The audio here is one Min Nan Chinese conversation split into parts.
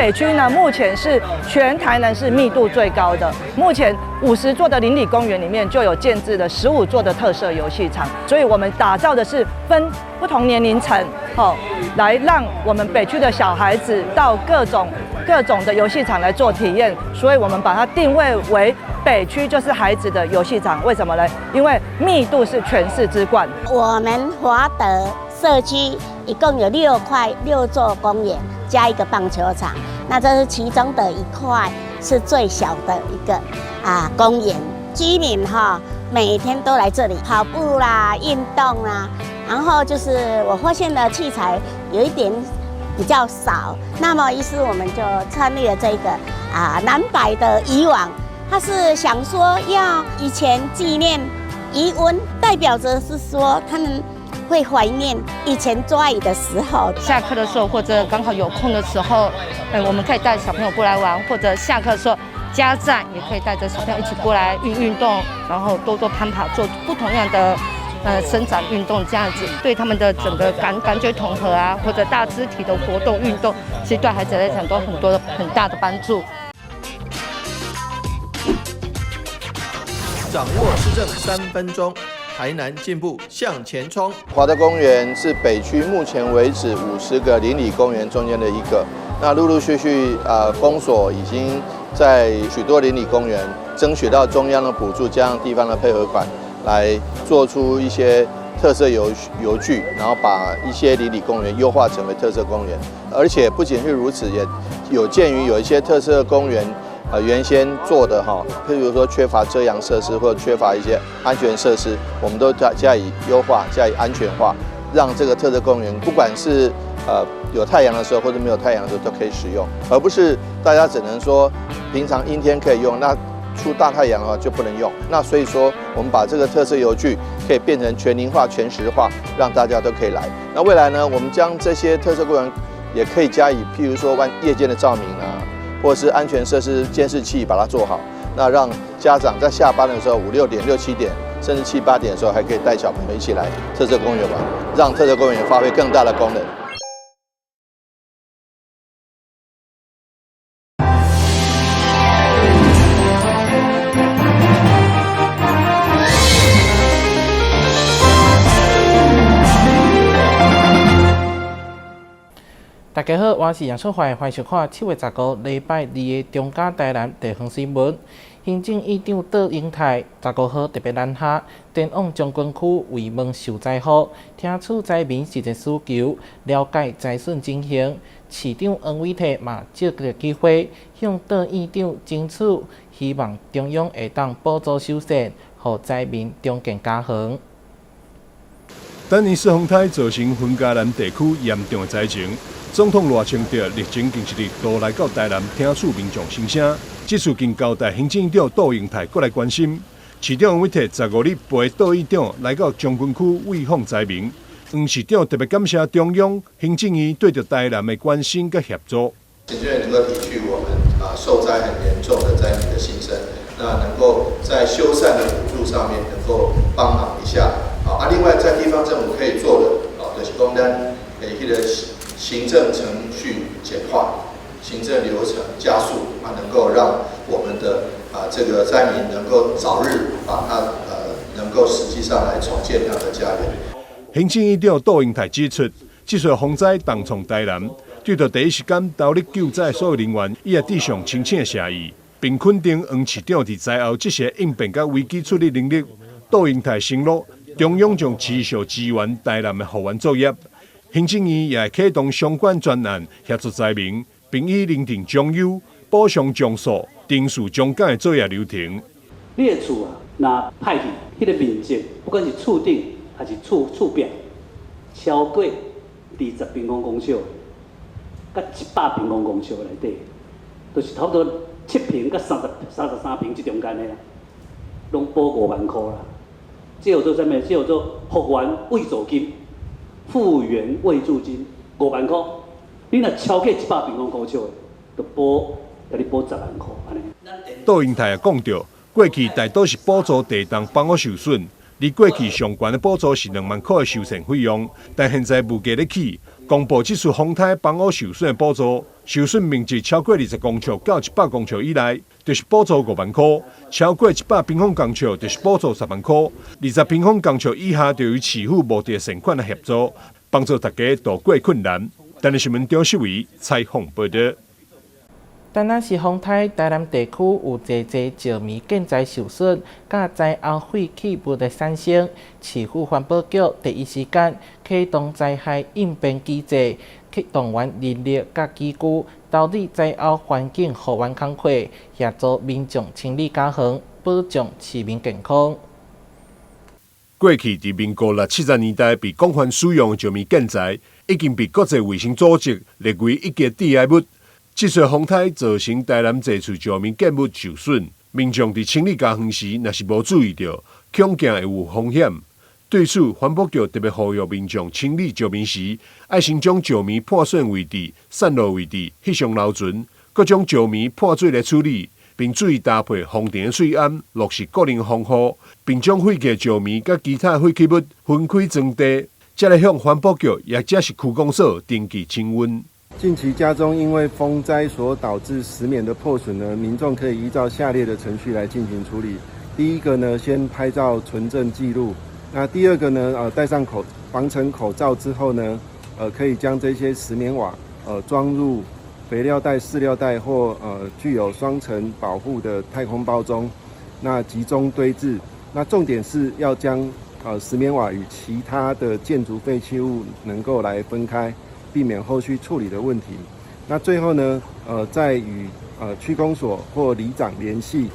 北區呢，目前是全台南市密度最高的。目前50座的鄰里公園裡面就有建置了15座的特色遊戲場，所以我們打造的是分不同年齡層，吼，來讓我們北區的小孩子到各種各種的遊戲場來做體驗。所以我們把它定位為北區就是孩子的遊戲場。為什麼呢？因為密度是全市之冠。我們華德社區一共有6塊6座公園，加一個棒球場，那這是其中的一塊，是最小的一個公園。居民哈每天都來這裡跑步啦、運動啦，然後就是我發現的器材有一點比較少，那麼於是我們就參與了這個藍白的漁網，他是想說要以前紀念漁塭，代表着是說他們會懷念以前抓魚的時候。下課的時候或者剛好有空的時候，我們可以帶小朋友過來玩，或者下課的時候，家長也可以帶着小朋友一起過來運運動，然後多多攀爬，做不同樣的伸展運動，這樣子對他們的整個感覺統合啊，或者大肢體的活動運動，其實對孩子來講都很多的很大的幫助。掌握市政3分鐘，台南進步向前衝。華德公園是北區目前為止50個鄰里公園中間的一個。那陸陸續續，公所已經在許多鄰里公園爭取到中央的補助，加上地方的配合款，來做出一些特色遊具，然後把一些鄰里公園優化成為特色公園。而且不僅是如此，也有鑑於有一些特色公園，原先做的哈，譬如說缺乏遮陽設施或者缺乏一些安全設施，我們都加以優化、加以安全化，讓這個特色公園不管是有太陽的時候或者沒有太陽的時候都可以使用，而不是大家只能說平常陰天可以用，那出大太陽的話就不能用。那所以說，我們把這個特色遊具可以變成全齡化、全時化，讓大家都可以來。那未來呢，我們將這些特色公園也可以加以，譬如說夜間的照明啊，或者是安全設施監視器把它做好，那讓家長在下班的時候五六點、六七點，甚至七八點的時候，還可以帶小朋友一起來特色公園玩，讓特色公園發揮更大的功能。大家好，我是楊淑懷，歡迎收看7月15禮拜二的中嘉台南地方新聞。行政院長杜英泰15號特別南下，前往將軍區慰問受災戶，聽取災民實際需求，了解災損情形。市長黃偉哲嘛藉這個機會向杜院長爭取，希望中央會當補助修繕，予災民重建家園。丹尼斯風颱造成雲嘉南地區嚴重的災情，總統賴清德日前近一日都來到台南聽取民眾心聲，這次更交代行政院長杜英泰過來關心。市長黃偉哲15日陪杜院長來到將軍區慰訪災民，黃市長特別感謝中央行政院對著台南的關心佮協助。行政院能夠體恤我們受災很嚴重的災民的心聲，那能夠在修繕的補助上面能夠幫忙一下。啊，另外在地方政府可以做的，就是講咱彼個行政程序簡化，行政流程加速，能夠讓我們的這個災民能夠早日把他能夠實際上來重建他的家園。行政院長杜英泰指出，這次風災重創台南，對著第一時間投入救災所有人員，伊也致上深切謝意，並肯定黃市長佇災後這些應變佮危機處理能力。杜英泰承諾，中央將持續支援台南的復原作業，行政院也會啟動相關專案協助災民，並已擬定獎優補償上訴、定數將簡的作業流程。你的厝啊，若歹去，彼個面積，不管是厝頂還是厝壁，超過20平方公尺，佮100平方公尺內底，就是差不多7坪佮33坪這中間的啦，攏補5萬箍啦。這叫做啥物？這叫做復原慰助金，復原慰助金5萬箍。你若超過100平方公尺的，就補，共你補10萬箍按呢。杜英泰也講著，過去大多是補助地動房屋受損，二而過去上懸的補助是2萬箍的修繕費用，但現在物價咧起，公布這次風颱房屋受損的補助，受損面積超過20公尺到100公尺以內，就是補助5萬箍；超過100平方公尺，就是補助10萬箍；20平方公尺以下，就由市府募集善款來協助，幫助大家渡過困難。台南新聞張世維採訪報道。台南市風颱，台南地區有濟濟石棉建材受損，佮災後廢棄物的產生，市府環保局第一時間啟動災害應變機制，去動員人力佮機具，投入災後環境復原工課，協助民眾清理家園，保障市民健康。過去佇民國六七十年代被廣泛使用的石棉建材，已經被國際衛生組織列為一級致癌物。這次風颱造成台南濟處石棉建物受損，民眾佇清理家園時，若是無注意著，恐驚會有風險。對此，環保局特別呼籲民眾清理石棉時，愛先將石棉破損位置、散落位置翕相留存，閣將石棉潑水來處理，並注意搭配防塵水銨，落實個人防護，並將廢棄石棉佮其他廢棄物分開裝袋，才來向環保局，抑者是區公所登記清運。近期家中因為風災所導致石棉的破損呢，民眾可以依照下列的程序來進行處理。第一個呢，先拍照存證記錄。那第二個呢，戴上口防塵口罩之後呢，可以將這些石棉瓦，裝入肥料袋、飼料袋或具有雙層保護的太空包中，那集中堆置。那重點是要將石棉瓦與其他的建築廢棄物能夠來分開，避免後續處理的問題。那最後呢，再與區公所或里長聯繫。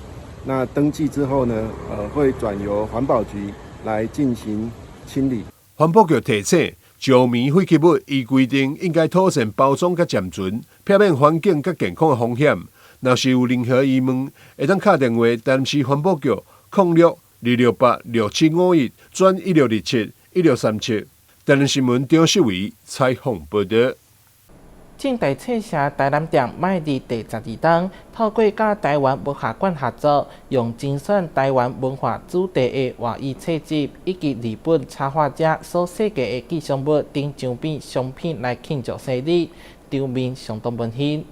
那登記之後呢，會轉由環保局來進行清理。環保局提醒，石棉廢棄物依規定應該妥善包裝佮暫存，避免環境佮健康的風險。若是有任何疑問，會當敲電話台南市環保局06-268-6751轉1627-1637。台南新聞張世維採訪報道。正大冊社台南店邁入第12冬，透過佮台灣文學館合作，用精選台灣文化主題的外語冊集，以及日本插畫家所設計的吉祥物等周邊商品來慶祝生日，場面相當溫馨。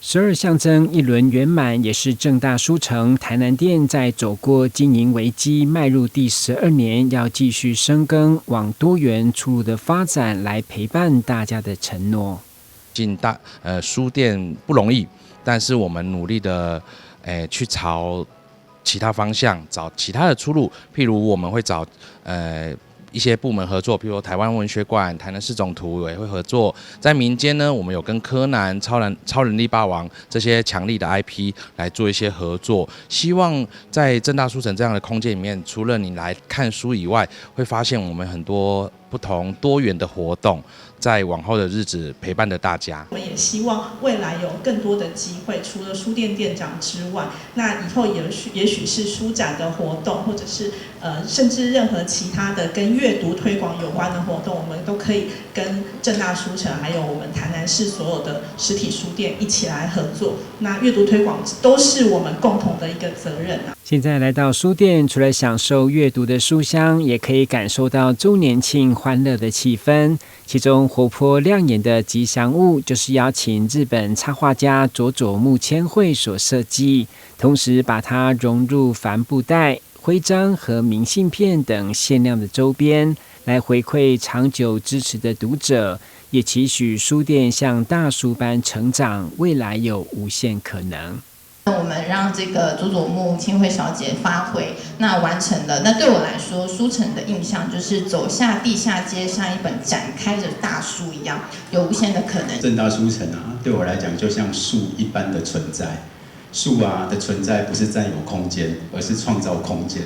12象徵一輪圓滿，也是正大書城台南店在走過經營危機，邁入第12年，要繼續深耕往多元出路的發展，來陪伴大家的承諾。進大書店不容易，但是我們努力的去朝其他方向找其他的出路，譬如我們會找一些部門合作，譬如台灣文學館、台南市總圖也會合作。在民間呢，我們有跟柯南、超人力霸王這些強力的 IP 來做一些合作。希望在正大書城這樣的空間裡面，除了你來看書以外，會發現我們很多不同多元的活動，在往後的日子陪伴着大家。我們也希望未來有更多的機會，除了書店店長之外，那以後也許是書展的活動，或者是甚至任何其他的跟閱讀推廣有關的活動，我們都可以跟正大書城，還有我們台南市所有的實體書店一起來合作。那閱讀推廣都是我們共同的一個責任啊。現在來到書店，除了享受閱讀的書香，也可以感受到周年慶歡樂的氣氛。其中活潑亮眼的吉祥物，就是邀請日本插畫家佐佐木千惠所設計，同時把它融入帆布袋、徽章和明信片等限量的周邊，來回饋長久支持的讀者，也期許書店像大樹般成長，未來有無限可能。我們讓這個佐佐木千惠小姐發揮，那完成了。那對我來說，書城的印象就是走下地下街，像一本展開的大書一樣，有無限的可能。正大書城啊，對我來講就像樹一般的存在。樹啊的存在不是佔有空間，而是創造空間。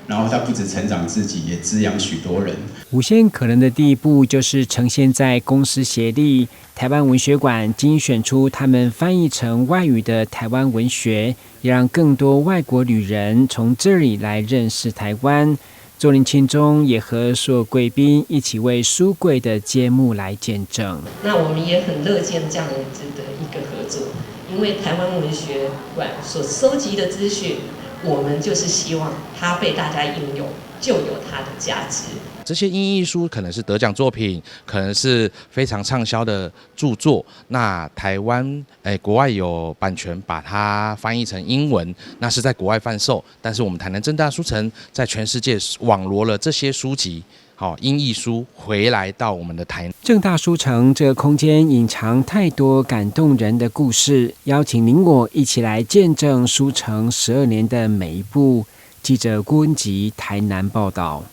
然後它不止成長自己，也滋養許多人。無限可能的第一步，就是呈現在公私協力。台灣文學館精選出他們翻譯成外語的台灣文學，也讓更多外國旅人從這裡來認識台灣。周年慶中也和所有貴賓一起為書櫃的揭幕來見證。那我們也很樂見這樣子的一個合作，因為台灣文學館所收集的資訊，我們就是希望它被大家應用，就有它的價值。這些英譯書可能是得獎作品，可能是非常暢銷的著作。那台灣國外有版權把它翻譯成英文，那是在國外販售。但是我們台南政大書城在全世界網羅了這些書籍，好英譯書回來到我們的台南。政大書城這個空間隱藏太多感動人的故事，邀請您我一起來見證書城12年的每一步。記者郭文吉台南報道。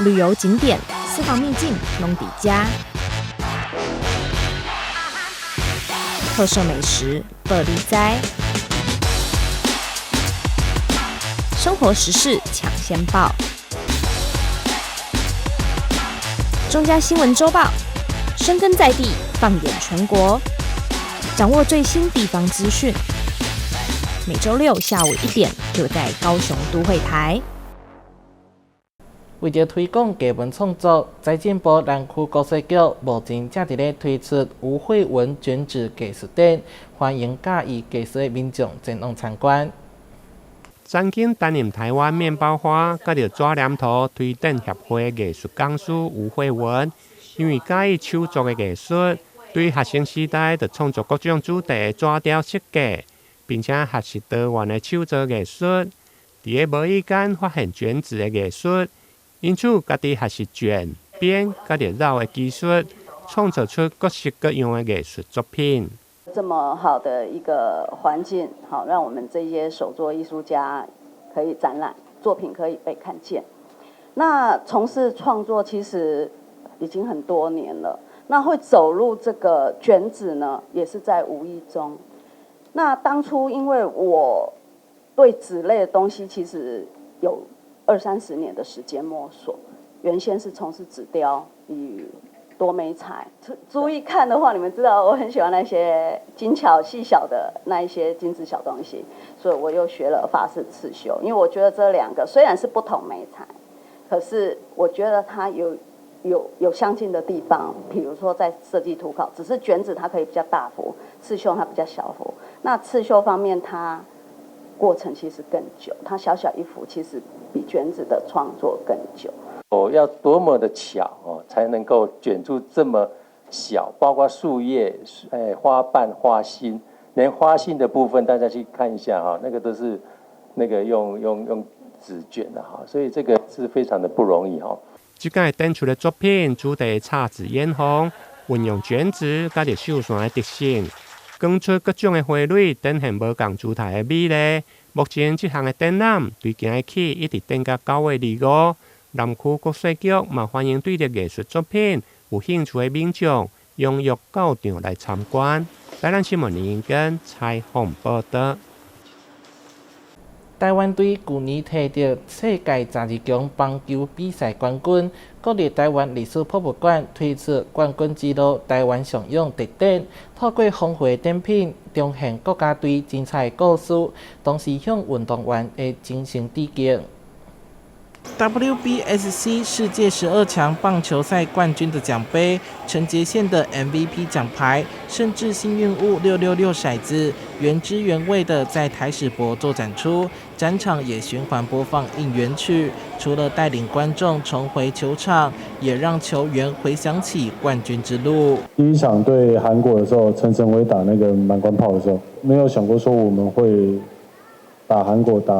旅遊景點、私房秘境攏佇遮，特色美食報你知，生活時事搶先報，中嘉新聞週報，深耕在地，放眼全國，掌握最新地方資訊。每週六下午1點，就在高雄都會台。為著推廣藝文創作，財政部南區國稅局目前正佇咧推出吳惠文卷紙藝術展，歡迎佮意藝術的民眾前往參觀。曾經擔任台灣麵包花、佮著紙黏土推展協會藝術講師吳惠文，因為佮意手作的藝術，對學生時代就創作各種主題的紙雕設計，並且學習多元的手作藝術，佇咧無意間發現卷紙的藝術。因此，家己學習捲、編、佮著繞的技術，創造出各式各樣的藝術作品。這麼好的一個環境，好讓我們這些手作藝術家可以展覽作品，可以被看見。那從事創作其實已經很多年了。那會走入這個卷紙呢，也是在無意中。那當初因為我對紙類的東西其實有二三十年的時間摸索，原先是從事紙雕與多媒材。注意看的話，你們知道我很喜歡那些精巧細小的那一些精緻小東西，所以我又學了法式刺繡。因為我覺得這兩個雖然是不同媒材，可是我覺得它有相近的地方。比如說在設計圖考，只是卷紙它可以比較大幅，刺繡它比較小幅。那刺繡方面，它過程其實更久，它小小一幅其實比卷紙的創作更久。哦，要多麼的巧哦，才能夠捲出這麼小，包括樹葉、花瓣、花心，連花心的部分，大家去看一下哈，那個都是那個用紙捲的哈，所以這個是非常的不容易哈。這屆展出的作品主題剌紙演風，運用卷紙佮著繡線的特性，捲出各種的花蕊，展現無仝姿態的美麗。目前這項的展覽對今日起一直展到9月25。南區國稅局嘛歡迎對這藝術作品有興趣的民眾踴躍到場來參觀。台南新聞林英根採訪報導。台灣隊舊年提著世界12強棒球比賽冠軍，國立台灣歷史博物館推出冠軍之路台灣上勇特展，透過豐富的展品，呈現國家隊精彩的故事，同時向運動員的精神致敬。WBSC 世界12強棒球賽冠軍的獎杯，陳傑憲的 MVP 獎牌，甚至幸運物666骰子，原汁原味的在台史博做展出。展場也循環播放應援曲，除了帶領觀眾重回球場，也讓球員回想起冠軍之路。第一場對韓國的時候，陳晨威打那個滿貫炮的時候，沒有想過說我們會打韓國打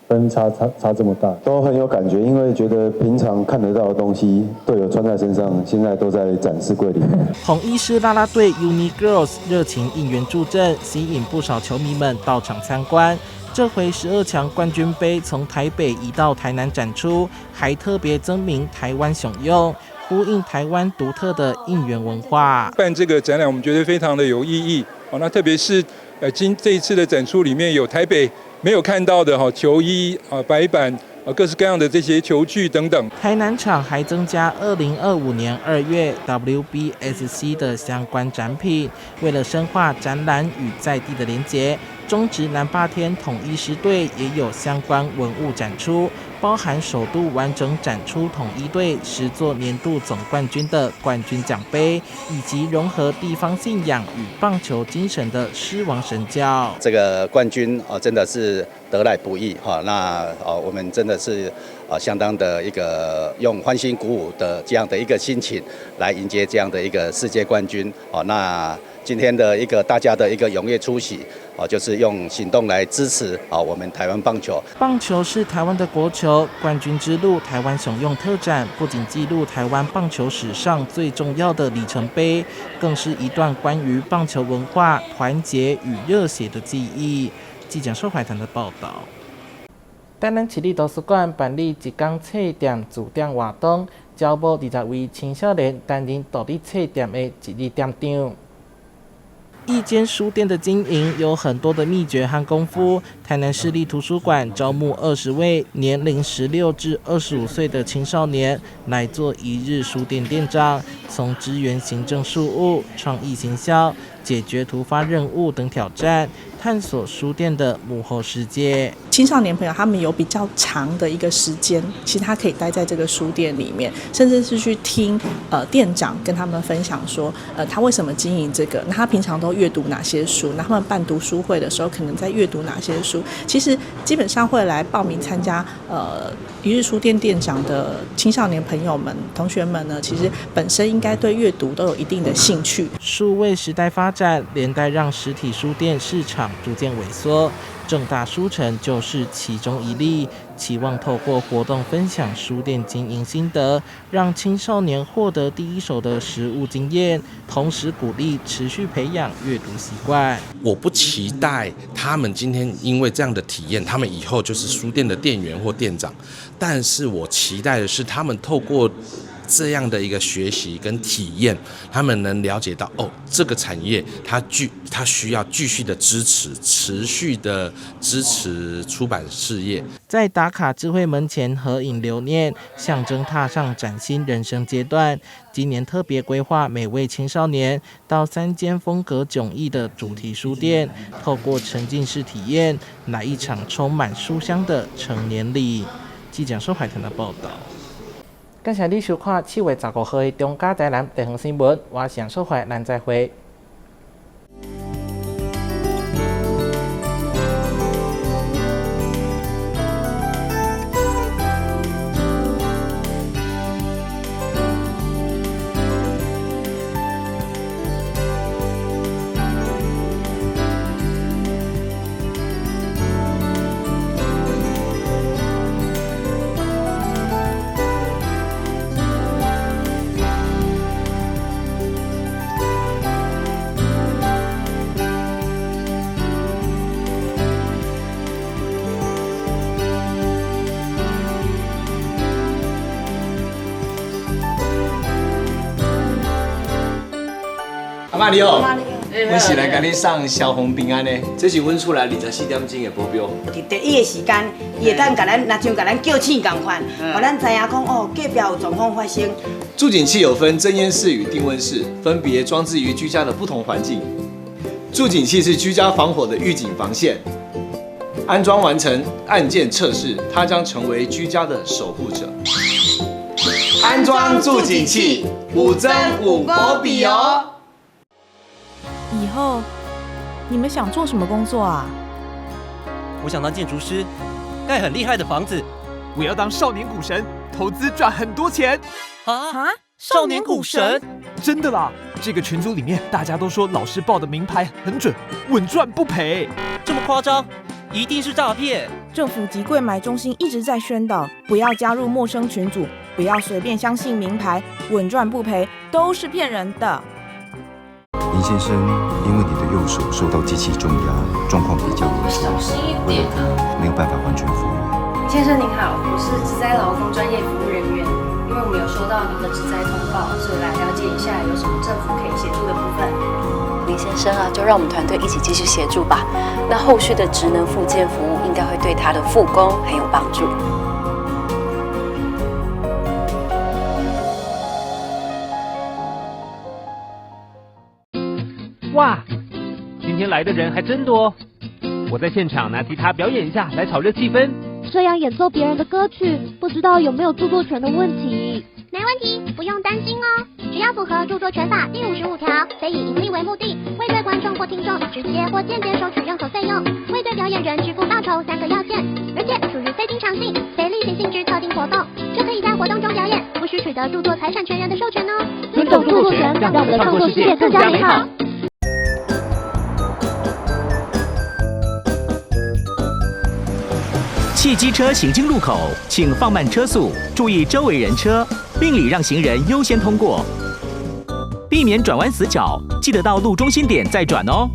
分差這麼大，都很有感覺，因為覺得平常看得到的東西，隊友穿在身上，現在都在展示櫃裡面。紅衣師啦啦隊 UNI Girls 熱情應援助陣，吸引不少球迷們到場參觀。這回12強冠軍杯從台北移到台南展出，還特別增名台灣雄勇，呼應台灣獨特的應援文化。辦這個展覽，我們覺得非常的有意義。哦，那特別是這一次的展出裡面有台北沒有看到的哈球衣啊、白板啊、各式各樣的這些球具等等。台南場還增加2025年2月 WBSC 的相關展品，為了深化展覽與在地的連結，中职南霸天统一狮队也有相关文物展出，包含首度完整展出统一队10座年度总冠军的冠军奖杯，以及融合地方信仰与棒球精神的狮王神教。这个冠军哦，真的是得来不易哈。那哦，我们真的是相当的一个用欢欣鼓舞的这样的一个心情来迎接这样的一个世界冠军哦。那今天的一个大家的一个踊跃出席，哦，就是用行动来支持啊我们台湾棒球。棒球是台湾的国球，冠军之路台湾雄用特展不仅记录台湾棒球史上最重要的里程碑，更是一段关于棒球文化、团结与热血的记忆。记者苏怀谈的报道。台南市立图书馆办理一工册店驻点活动，招募20位青少年担任独立册店的一日店长。一间书店的经营有很多的秘诀和功夫。台南市立图书馆招募20位年龄16至25岁的青少年来做一日书店店长，从支援行政事务、创意行销、解决突发任务等挑战，探索书店的幕后世界。青少年朋友他们有比较长的一个时间，其实他可以待在这个书店里面，甚至是去听店长跟他们分享说，他为什么经营这个，那他平常都阅读哪些书，那他们办读书会的时候可能在阅读哪些书。其实基本上会来报名参加一日书店店长的青少年朋友们、同学们呢，其实本身应该对阅读都有一定的兴趣。数位时代发展，连带让实体书店市场逐渐萎缩。政大书城就是其中一例，期望透过活动分享书店经营心得，让青少年获得第一手的实务经验，同时鼓励持续培养阅读习惯。我不期待他们今天因为这样的体验，他们以后就是书店的店员或店长，但是我期待的是他们透过这样的一个学习跟体验，他们能了解到哦，这个产业它需要继续的支持，持续的支持出版事业。在打卡智慧门前合影留念，象征踏上崭新人生阶段。今年特别规划每位青少年到3间风格迥异的主题书店，透过沉浸式体验，来一场充满书香的成年礼。记者苏海腾的报道。感谢你收看7月15号的中嘉台南地方新闻，我是杨淑怀，咱再会。阿嬤你好，阮是来共你送消防平安的，这是阮厝内24点钟的保镖。伫第一个时间，伊会当共咱，若像共咱叫醒仝款，予咱知影讲哦，隔壁有状况发生。住警器有分增烟室与定温室，分别装置于居家的不同环境。住警器是居家防火的预警防线，安装完成按键测试，它将成为居家的守护者。安装住警器，5增5保比哦。以后你们想做什么工作啊？我想当建筑师，盖很厉害的房子。我要当少年股神，投资赚很多钱。啊！少年股神？真的啦！这个群组里面大家都说老师报的名牌很准，稳赚不赔。这么夸张？一定是诈骗！政府及柜买中心一直在宣导，不要加入陌生群组，不要随便相信名牌，稳赚不赔都是骗人的。林先生，因为你的右手受到机器重压，状况比较严重，为了他没有办法完全复原。先生您好，我是职灾劳工专业服务人员，因为我们有收到您的职灾通报，所以来了解一下有什么政府可以协助的部分。林先生啊，就让我们团队一起继续协助吧。那后续的职能复健服务应该会对他的复工很有帮助。哇，今天来的人还真多。我在现场拿吉他表演一下，来炒热气氛。这样演奏别人的歌曲，不知道有没有著作权的问题？没问题，不用担心哦。只要符合著作权法第55条，非以盈利为目的，未对观众或听众直接或间接收取任何费用，未对表演人支付报酬三个要件，而且属于非经常性、非例行性质特定活动，就可以在活动中表演，无需取得著作财产权人的授权哦。尊重著作权，让我们的创作世界更加美好。汽机车行经路口，请放慢车速，注意周围人车，并礼让行人优先通过，避免转弯死角，记得到路中心点再转哦。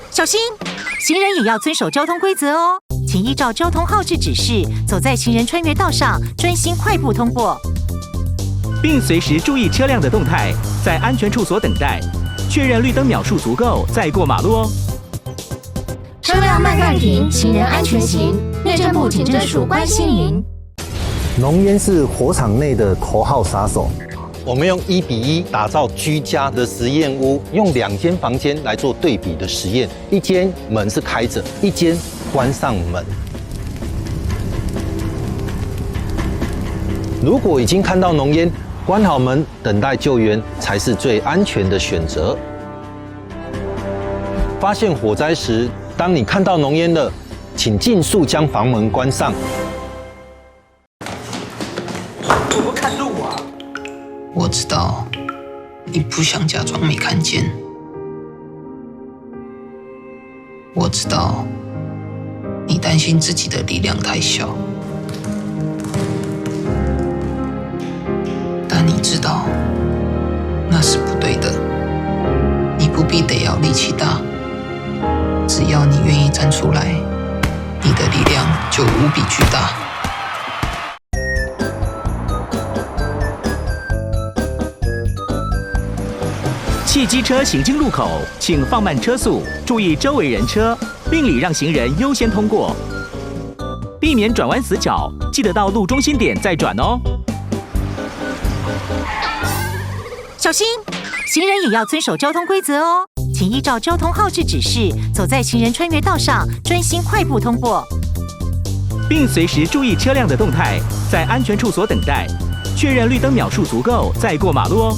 小心，行人也要遵守交通规则哦，请依照交通号志指示，走在行人穿越道上，专心快步通过，并随时注意车辆的动态，在安全处所等待，确认绿灯秒数足够再过马路哦。车辆慢慢停，行人安全行。内政部警政署关心您。浓烟是火场内的头号杀手。我们用1比1打造居家的实验屋，用2间房间来做对比的实验，一间门是开着，一间关上门。如果已经看到浓烟，关好门等待救援才是最安全的选择。发现火灾时，当你看到浓烟了，请尽速将房门关上。我不看路啊！我知道你不想假装没看见，我知道你担心自己的力量太小，但你知道那是不对的。你不必得要力气大。只要你愿意站出来，你的力量就无比巨大。汽机车行经路口，请放慢车速，注意周围人车，并礼让行人优先通过，避免转弯死角，记得到路中心点再转哦。小心，行人也要遵守交通规则哦。请依照交通号志指示，走在行人穿越道上，专心快步通过，并随时注意车辆的动态，在安全处所等待，确认绿灯秒数足够再过马路哦。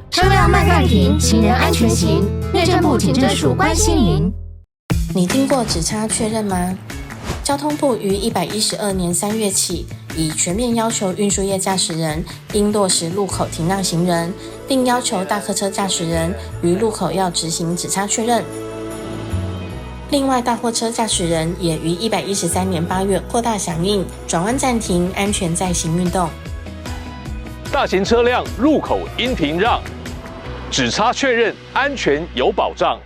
车辆慢慢停，行人安全行。内政部警政署关心您。你听过指差确认吗？交通部于112年3月起，已全面要求运输业驾驶人应落实路口停让行人，并要求大客车驾驶人于路口要执行指差确认。另外，大货车驾驶人也于113年8月扩大响应转弯暂停、安全再行运动。大型车辆路口应停让，指差确认安全有保障。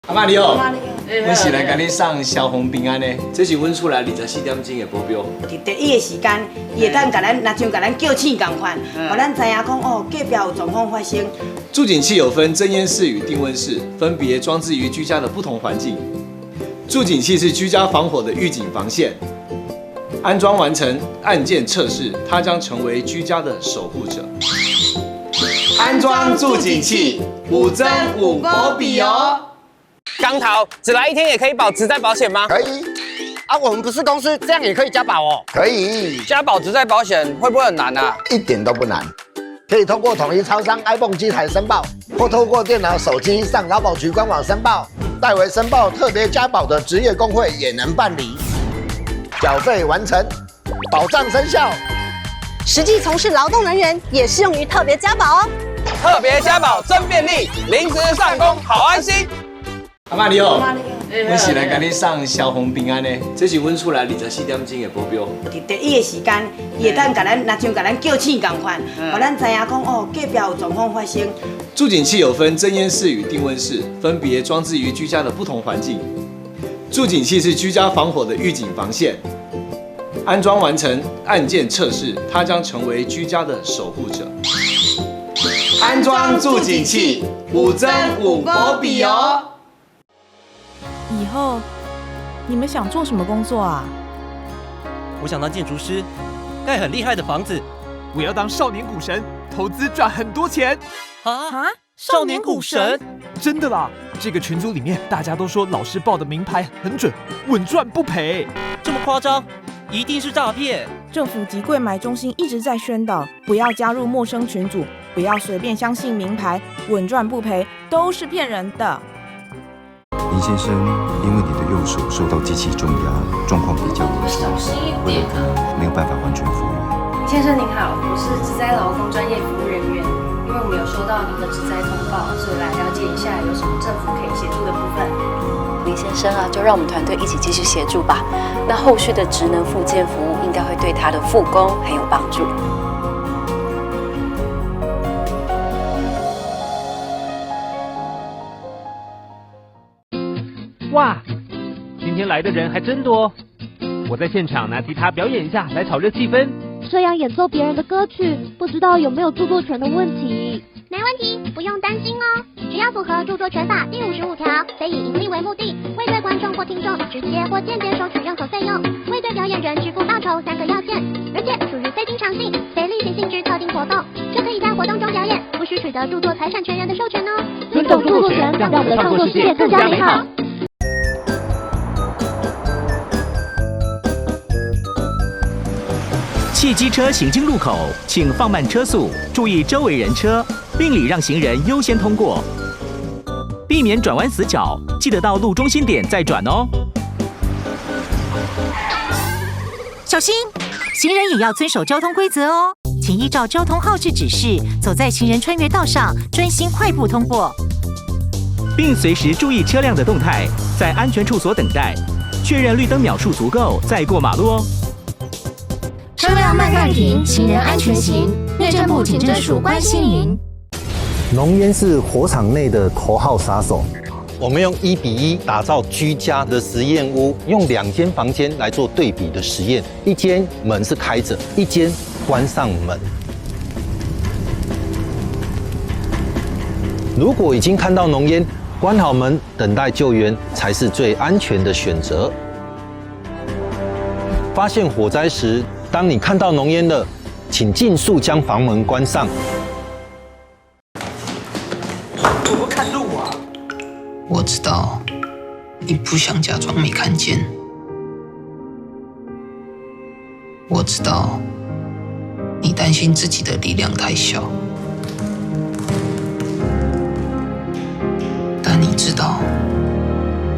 阿嬤你好，阮是来共你送消防平安的，这是阮厝内24点钟的保镖。伫第一个时间，伊会当共咱，若像共咱叫醒仝款，予咱知影讲哦，隔壁有状况发生。住警器有分侦烟室与定温室，分别装置于居家的不同环境。住警器是居家防火的预警防线，安装完成，按键测试，它将成为居家的守护者。安装住警器，5增5保比哦。钢头，只来一天也可以保职灾保险吗？可以。啊，我们不是公司，这样也可以加保哦。可以。加保职灾保险会不会很难啊？一点都不难，可以通过统一超商 iPhone 机台申报，或透过电脑、手机上劳保局官网申报。代为申报特别加保的职业工会也能办理。缴费完成，保障生效。实际从事劳动人员也适用于特别加保哦。特别加保真便利，临时上工好安心。阿嬤你好，阮是来共你送消防平安的，这是阮厝内24点钟的保镖。伫第一个时间，伊会当共咱，若像共咱叫醒仝款，予咱知影讲哦，隔壁有状况发生。住警器有分侦烟室与定温室，分别装置于居家的不同环境。住警器是居家防火的预警防线，安装完成，按键测试，它将成为居家的守护者。安装住警器，5增5保比哦。以后你们想做什么工作啊？我想当建筑师，盖很厉害的房子。我要当少年股神，投资赚很多钱。啊？少年股神，真的啦！这个群组里面大家都说老师报的明牌很准，稳赚不赔。这么夸张？一定是诈骗！政府及柜买中心一直在宣导，不要加入陌生群组，不要随便相信名牌，稳赚不赔，都是骗人的。林先生，因为你的右手受到机器重压，状况比较严重，为了可能没有办法完全复原。先生您好，我是职灾劳工专业服务人员，因为我们有收到您的职灾通报，所以来了解一下有什么政府可以协助的部分。林先生啊，就让我们团队一起继续协助吧。那后续的职能复健服务应该会对他的复工很有帮助。哇，今天来的人还真多。我在现场拿吉他表演一下，来炒热气氛。这样演奏别人的歌曲，不知道有没有著作权的问题？没问题，不用担心哦。只要符合著作权法第55条，非以盈利为目的，未对观众或听众直接或间接收取任何费用，未对表演人支付报酬三个要件，而且属于非经常性、非例行性质特定活动，就可以在活动中表演，不需取得著作财产权人的授权哦。尊重著作权，让我们的创作世界更加美好。汽机车行经路口，请放慢车速，注意周围人车，并礼让行人优先通过，避免转弯死角，记得到路中心点再转哦。小心，行人也要遵守交通规则哦，请依照交通号志指示，走在行人穿越道上，专心快步通过，并随时注意车辆的动态，在安全处所等待，确认绿灯秒数足够再过马路哦。车辆慢慢停，行人安全行。内政部警政署关心您。浓烟是火场内的头号杀手。我们用1比1打造居家的实验屋，用2间房间来做对比的实验，一间门是开着，一间关上门。如果已经看到浓烟，关好门等待救援才是最安全的选择。发现火灾时，当你看到浓烟了，请尽速将房门关上。我不看路啊！我知道你不想假装没看见，我知道你担心自己的力量太小，但你知道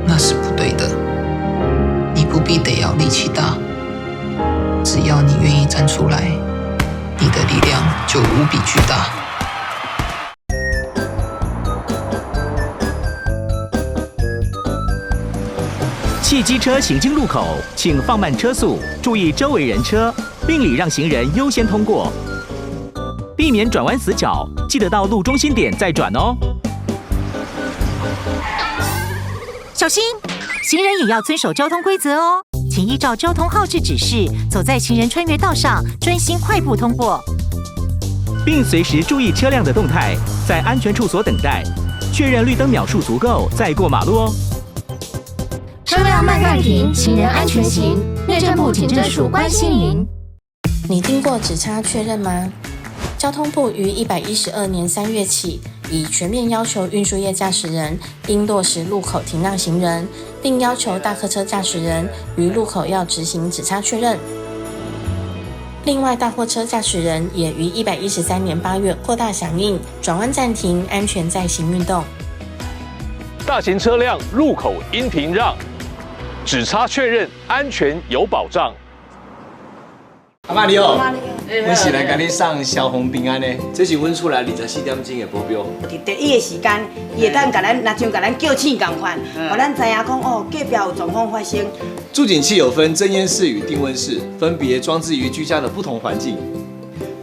那是不对的。你不必得要力气大。只要你愿意站出来，你的力量就无比巨大。汽机车行经路口，请放慢车速，注意周围人车，并礼让行人优先通过，避免转弯死角，记得到路中心点再转哦。小心，行人也要遵守交通规则哦。请依照交通号志指示，走在行人穿越道上，专心快步通过，并随时注意车辆的动态，在安全处所等待，确认绿灯秒数足够再过马路哦。车辆慢慢停，行人安全行。内政部警政署关心您。你听过指差确认吗？交通部于112年3月起，已全面要求运输业驾驶人应落实路口停让行人，并要求大客车驾驶人于路口要执行指差确认。另外，大货车驾驶人也于113年8月扩大响应转弯暂停、安全再行运动。大型车辆路口应停让，指差确认安全有保障。阿嬤你好，阮是来共你送消防平安的，这是阮厝内24点钟的保镖。伫第一个时间，伊会当共咱，若像共咱叫醒仝款，予咱知影讲哦，隔壁有状况发生。住警器有分侦烟室与定温室，分别装置于居家的不同环境。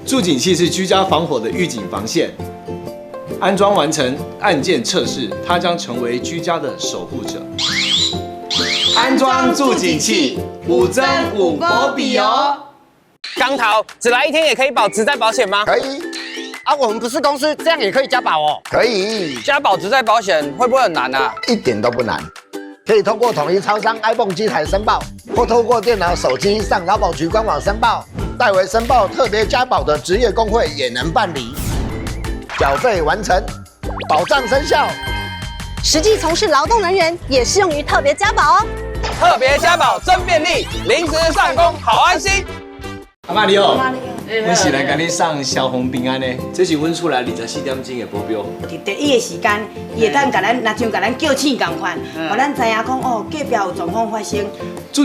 住警器是居家防火的预警防线，安装完成按键测试，它将成为居家的守护者。安装住警器，5增5保比哦。钢头，只来一天也可以保职灾保险吗？可以。啊，我们不是公司，这样也可以加保哦。可以。加保职灾保险会不会很难啊？一点都不难，可以通过统一超商 iPhone 机台申报，或透过电脑、手机上劳保局官网申报，代为申报特别加保的职业工会也能办理。缴费完成，保障生效。實際從事勞動人員也適用於特別加保哦。特別加保真便利，臨時上工好安心。阿媽你好，阮是來共你送消防平安的，這是阮厝內24點鐘的保鏢。佇第一个時間，伊會當共咱，若像共咱叫醒仝款，予咱知影講哦，隔壁有狀況發生。註